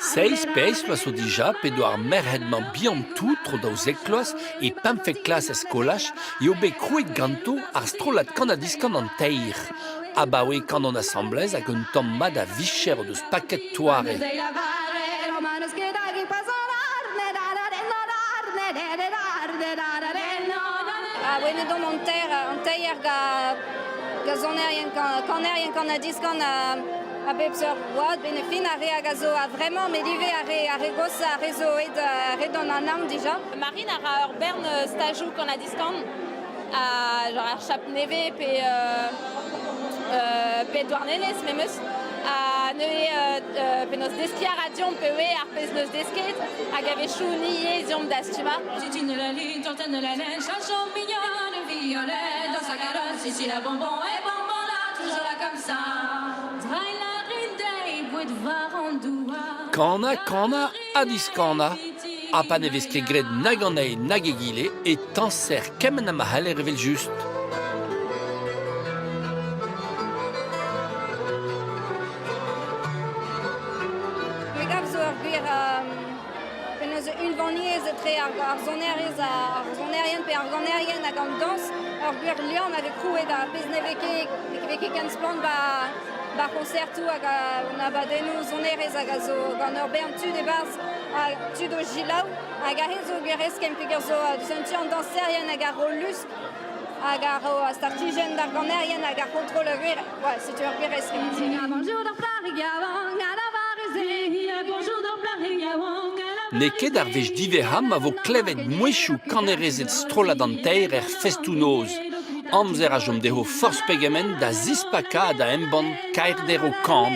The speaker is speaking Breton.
Seizh pezh vloaz zo dija p'edo ar merc'hed-mañ bihan-tout tro 12 vloaz e pempvet klas er skolaj eo bet krouet ganto ar strollad kan-ha-diskan an teir. Abaoe kanont asambles hag un tamm mat a vicher o deus paket toare. Awenet omp an teir, an teir ga sonerien, kanerien kan-ha-diskan a bep seurt oad, ben fin ar re hag a zo a-vremañ, met ivez ar re, ar re goshañ, ar re zo aet, aet d'an anaon dija. Marine a ra ur bern stajoù kan-ha-diskan, genre ar chap nevez pe, pe Douarnenez memes. Ha neuze penaos deskiñ a ra deomp pewe ar pezh 'neus desket hag a-wechoù ni ivez ez eomp da stummañ. Kanañ, kanañ ha diskanañ. Ha pa ne vez ket graet nag an eil nag egile e tañser kement ha ma c'haller evel-just. Me gav zo ur gwir penaos unvaniezh etre ar, ar sonerezh, ar sonerien pe ar ganerien hag an dañs, ur gwir liamm a vez krouet ar pezh ne vez ket, ne vez ket ken splann ba ba konsertoù hag an abadennoù sonerezh hag a zo gant ur bern tud e-barzh ha tud o selaou hag aze zo gwir eskemm peogwir zo deus un tu an dañserien hag a ro lusk hag a ro startijenn d'ar ganerien hag ar c'hontrol a gwir ouais, setu ur gwir eskemm. N'eo ket ar wech diwezhañ ma vo klevet mouezhioù kanerezed strollad an teir er festoù-noz. Amzer a chom dezho forzh pegement da zispakañ ha da embann kaerder o kan.